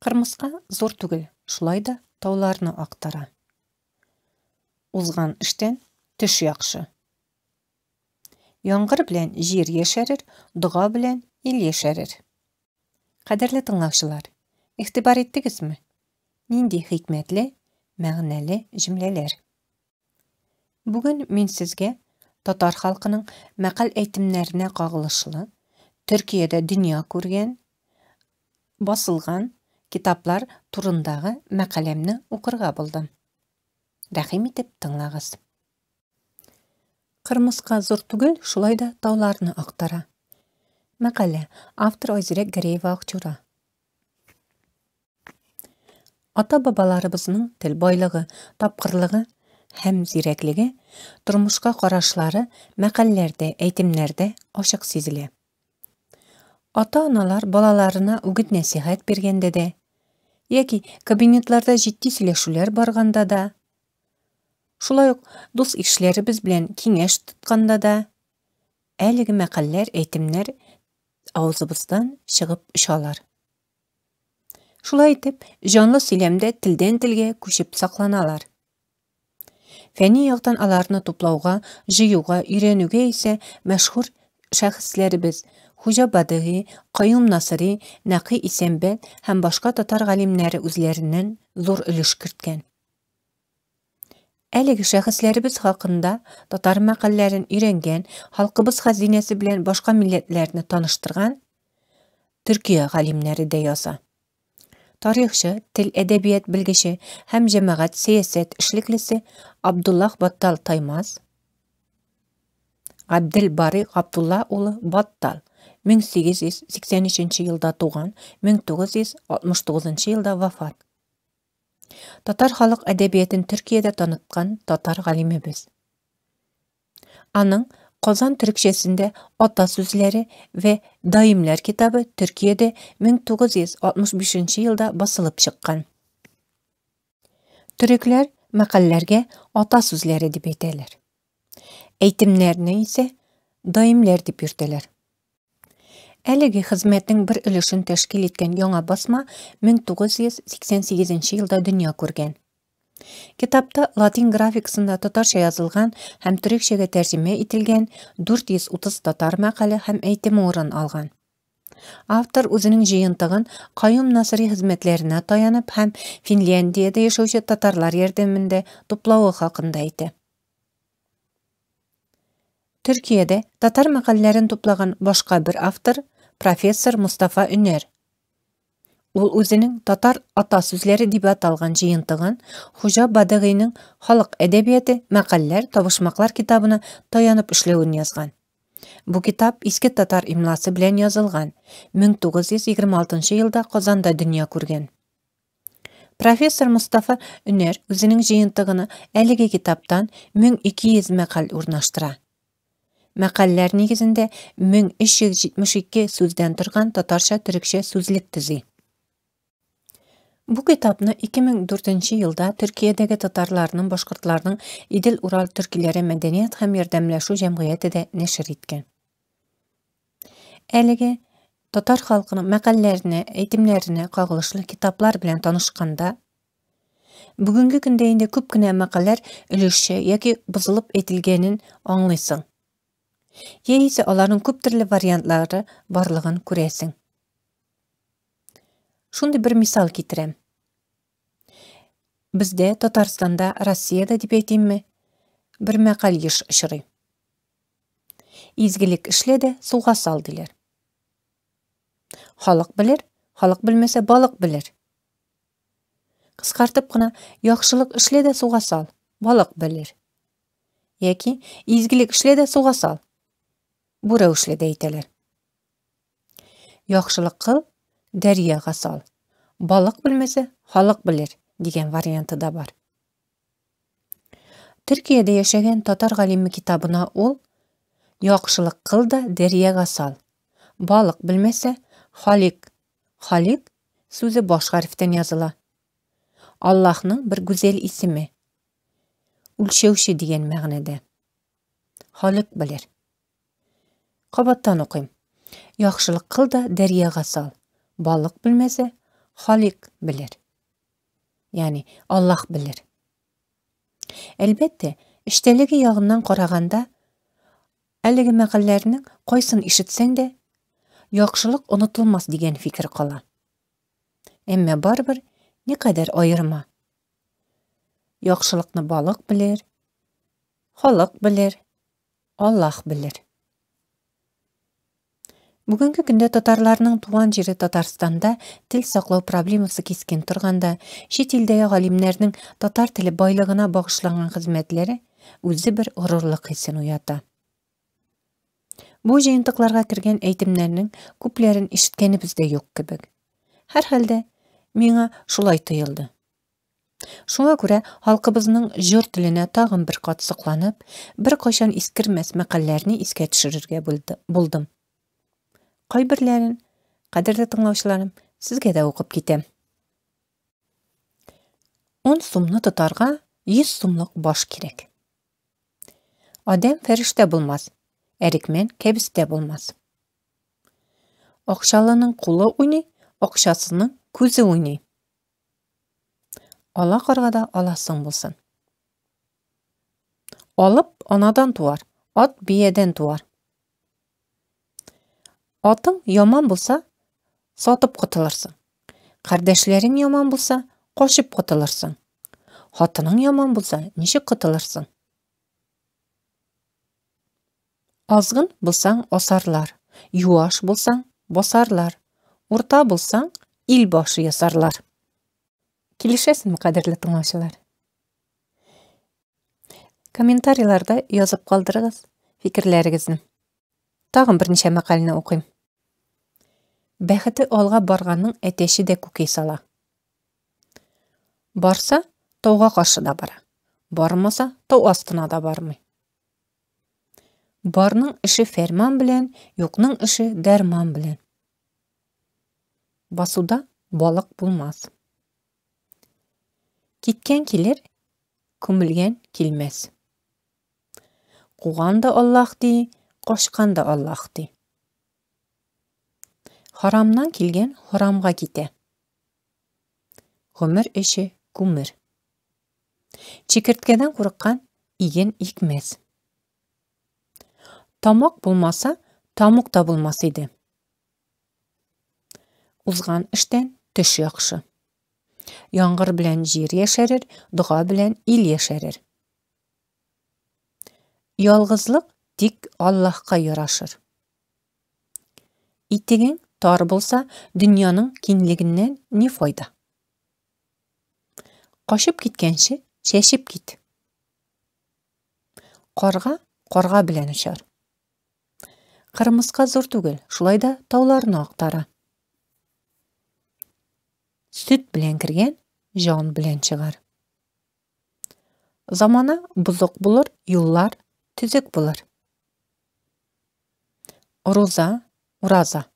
Кырмыска зур түгел, шулай да тауларны актара. Узган эштән төш яхшы. Яңгыр белән җир яшәрер, дога белән ил яшәрер. Кадерле тыңлаучылар, игътибар иттегезме? Нинди хикмәтле, мәгънәле җөмләләр. Бүген мин сезгә татар халкының мәкаль-әйтемнәренә кагылышлы, Төркиядә дөнья күргән, басылган китаплар турындагы мәкаләмне укырга булдым. Рәхим итеп тыңлагыз. Кырмыска зур түгел, шулай да тауларны актара. Мәкалә. Автор Айзирәк Гәрәева Акчура. Ата-бабаларыбызның тел байлыгы, тапкырлыгы һәм зирәклеге, тормышка карашлары мәкальләрдә, әйтемнәрдә ачык сизелә. Ата-аналар балаларына үгет-нәсихәт биргәндә дә, яки кабинетларда җитди сөйләшүләр барганда да, шулай ук дус-ишләребез белән киңәш тотканда да әлеге мәкальләр, әйтемнәр авызыбыздан чыгып очалар. Шулай итеп, җанлы сөйләмдә телдән-телгә күчеп сакланалар. Фәнни яктан аларны туплауга, җыюга, өйрәнүгә исә мәшһүр шәхесләребез Хуҗа Бадыйги, Каюм Насыйри, Нәкый Исәнбәт һәм башка татар галимнәре үзләреннән зур өлеш керткән. Әлеге шәхесләребез хакында татар мәкальләрен өйрәнгән, халкыбыз хәзинәсе белән башка милләтләрне таныштырган Төркия галимнәре дә яза. Тарихчы, тел-әдәбият белгече һәм җәмәгать-сәясәт эшлеклесе Абдуллах Баттал Таймаз, Габделбарый Габдулла улы Баттал, 1883 елда туган, 1969 елда вафат. Татар халык әдәбиятын Төркиядә таныткан татар галимебез. Аның Казан төрекчәсендә ата сүзләре вә даимләр китабы Төркиядә 1965 елда басылып чыккан. Төрекләр мәкальләргә ата сүзләре дип әйтәләр. Әйтемнәрне исә даимләр дип йөртәләр. Әлеге хезмәтнең бер өлешен тәшкил иткән яңа басма 1988 елда дөнья күргән. Китапта латин графикасында татарча язылган һәм төрекчәгә тәрҗемә ителгән 430 татар мәкале һәм әйтеме урын алган. Автор үзенең җыентыгын Каюм Насыйри хезмәтләренә таянып һәм Финляндиядә яшәүче татарлар ярдәмендә туплавы хакында әйтә. Төркиядә татар мәкальләрен туплаган башка бер автор профессор Мустафа Өнәр. Ул үзенең Татар ата сүзләре дип аталган җыентыгын Хуҗа Бадыгыйның Халык әдәбияты, мәкальләр, табышмаклар китабына таянып эшләвен язган. Бу китап иске татар имласы белән язылган, 1926 елда Казанда дөнья күргән. Профессор Мустафа Өнәр үзенең җыентыгына әлеге китаптан 1200 мәкаль урнаштыра. Мәкальләр нигезендә 1372 сүздән торган татарча-төрекчә сүзлек төзи. Бу китапны 2004 елда Төркиядәге татарларның, башкортларның Идел-Урал төркиләре мәдәният һәм ярдәмләшү җәмгыяте дә нәшер иткән. Әлеге татар халкының мәкальләренә, әйтемнәренә кагылышлы китаплар белән танышканда, бүгенге көндә инде күп кенә мәкальләр өлешчә яки бозылып әйтелгәнен аңлыйсың. Яисә аларның күп төрле вариантлары барлыгын күрәсең. Шундый бер мисал китерәм. Бездә Татарстанда, Россиядә дип әйтимме, бер мәкаль еш очрый. Изгелек эшлә дә суга сал диләр. Халык белер, халык белмәсә балык белер. Кыскартып кына, яхшылык эшлә дә суга сал, балык белер. Яки изгелек эшлә дә суга сал. Бу рәвешле дә әйтәләр. Яхшылык кыл, дәрьяга сал. Балык белмәсә, халык белер дигән варианты да бар. Төркиядә яшәгән татар галиме китабына ул Яхшылык кыл да дәрьяга сал. Балык белмәсә, халик. Халик сүзе баш хәрефтән языла. Аллаһның бер гүзәл исеме. Үлчәүче дигән мәгънәдә. Халик белер. Кабаттан укыйм. Яхшылык кыл да дәрьяга сал. Балык белмәсә, Халик белер. Ягъни Аллаһ белер. Әлбәттә, эчтәлеге ягыннан караганда, әлеге мәкальләрнең кайсын ишетсәң дә, яхшылык онытылмас дигән фикер кала. Әмма барыбер никадәр аерма. Яхшылыкны балык белер, халык белер, Аллаһ белер. Бүгенге көндә татарларның туган җире Татарстанда тел саклау проблемасы кискен торганда, чит илдәге галимнәрнең татар теле байлыгына багышланган хезмәтләре үзе бер горурлык хисен уята. Бу җыентыкларга кергән әйтемнәрнең күпләрен ишеткәнебез дә юк кебек. Һәрхәлдә, миңа шулай тоелды. Шуңа күрә халкыбызның җор теленә тагын бер кат сокланып, беркайчан искермәс мәкальләрне искә төшерергә булдым. Кайберләрен, кадерле тыңлаучыларым, сезгә дә укып китәм. Ун сумны тотарга 100 сумлык баш кирәк. Адәм фәрештә булмас, әрекмән кәбестә булмас. Акчалының кулы уйный, акчасызның күзе уйный. Ала каргада аласың булсын. Алып анадан туар, ат биядән туар. Атың яман булса, сатып котылырсың. Кардәшләрең яман булса, качып котылырсың. Хатының яман булса, ничек котылырсың? Азгын булсаң, асарлар, юаш булсаң, басарлар, урта булсаң, ил башы ясарлар. Килешәсезме, кадерле тыңлаучылар? Комментарийларда язып калдырыгыз фикерләрегезне. Тагын берничә мәкальне укыйм. Бәхете алга барганның әтәче дә күкәй сала. Барса, тауга каршы да бара. Бармаса, тау астына да бармый. Барның эше фәрман белән, юкның эше дәрман белән. Басуда балык булмас. Киткән килер, күмелгән килмәс. Куган да Аллаһ ди, качкан да Аллаһ ди. Харамнан килгән харамга китә. Гомер эше күмер. Чикерткәдән курыккан иген икмәс. Тамак булмаса, тамук та булмас иде. Узган эштән төш яхшы. Яңгыр белән җир яшәрер, дога белән ил яшәрер. Ялгызлык тик Аллаһка ярашыр. Итегең тар булса, дөньяның киңлегеннән ни файда? Качып киткәнче, чәчеп кит. Карга карга белән очар. Кырмыска зур түгел, шулай да тауларны актара. Сөт белән кергән, җан белән чыгар. Замана бозык булыр, юллар төзек булыр. Руза, ураза,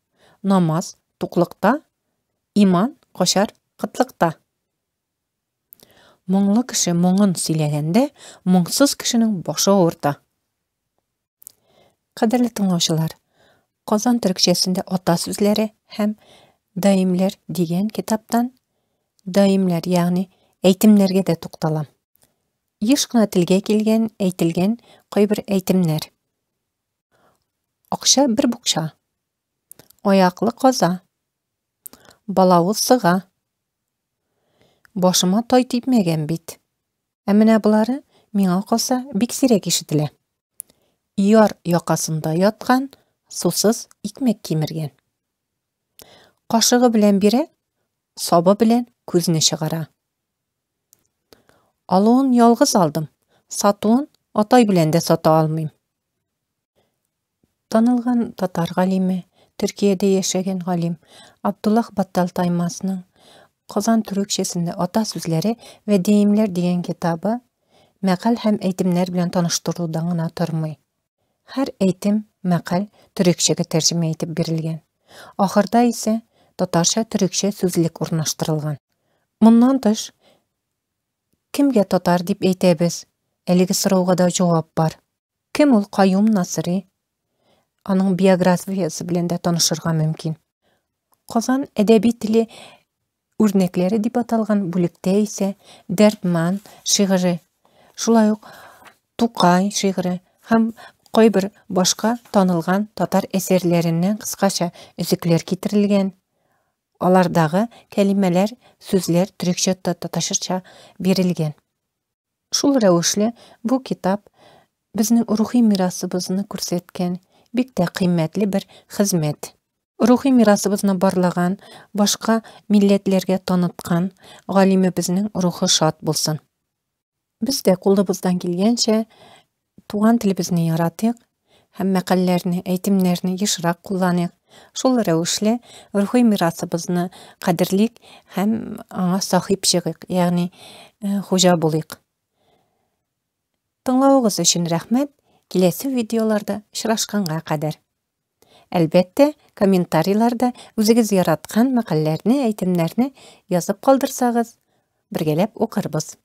намаз туклыкта, иман качар кытлыкта. Моңлы кеше моңын сөйләгәндә, моңсыз кешенең башы авырта. Кадерле тыңлаучылар, Казан төрекчәсендә ата сүзләре һәм даимләр дигән китаптан даимләр, ягъни әйтемнәргә дә тукталам. Еш кына телгә килгән, әйтелгән кайбер әйтемнәр. Акча бер букча. Аяклы каза. Балавыз сыга. Башыма тай типмәгән бит. Ә менә болары, миңа калса, бик сирәк ишетелә. Яр якасында яткан, сусыз икмәк кимергән. Кашыгы белән бирә, сабы белән күзне чыгара. Алуын ялгыз алдым, сатуын атай белән дә сата алмыйм. Танылган татар галиме, Төркиядә яшәгән галим Абдуллах Баттал Таймасның Казан төрекчәсендә ата сүзләре вә дейимләр дигән китабы мәкаль һәм әйтемнәр белән таныштырудан гына тормый. Һәр әйтем, мәкаль төрекчәгә тәрҗемә итеп бирелгән. Ахырда исә татарча-төрекчә сүзлек урнаштырылган. Моннан тыш, кемгә татар дип әйтәбез? Әлеге сорауга да җавап бар. Кем ул Каюм Насыйри? Аның биографиясе белән дә танышырга мөмкин. Казан әдәби теле Үрнәкләре дип аталган бүлектә исә Дәрдман шигыре, шулай ук Тукай шигыре һәм кайбер башка танылган татар әсәрләреннән кыскача өзекләр китерелгән. Алардагы кәлимәләр, сүзләр төрекчә, татарча бирелгән. Шул рәвешле бу китап безнең рухи мирасыбызны күрсәткән бик тә кыйммәтле бер хезмәт. Рухи мирасыбызны барлаган, башка милләтләргә таныткан галимебезнең рухы шат булсын. Без дә кулыбыздан килгәнчә туган телебезне яратыйк һәм мәкальләрне, әйтемнәрне ешрак кулланыйк. Шул рәвешле рухи мирасыбызны кадерлик һәм аңа сахип чыгыйк, ягъни э, хуҗа булыйк. Тыңлавыгыз өчен рәхмәт. Киләсе видеоларда очрашканга кадәр. Әлбәттә, комментарийларда үзегез яраткан мәкальләрне, әйтемнәрне язып калдырсагыз, бергәләп укырбыз.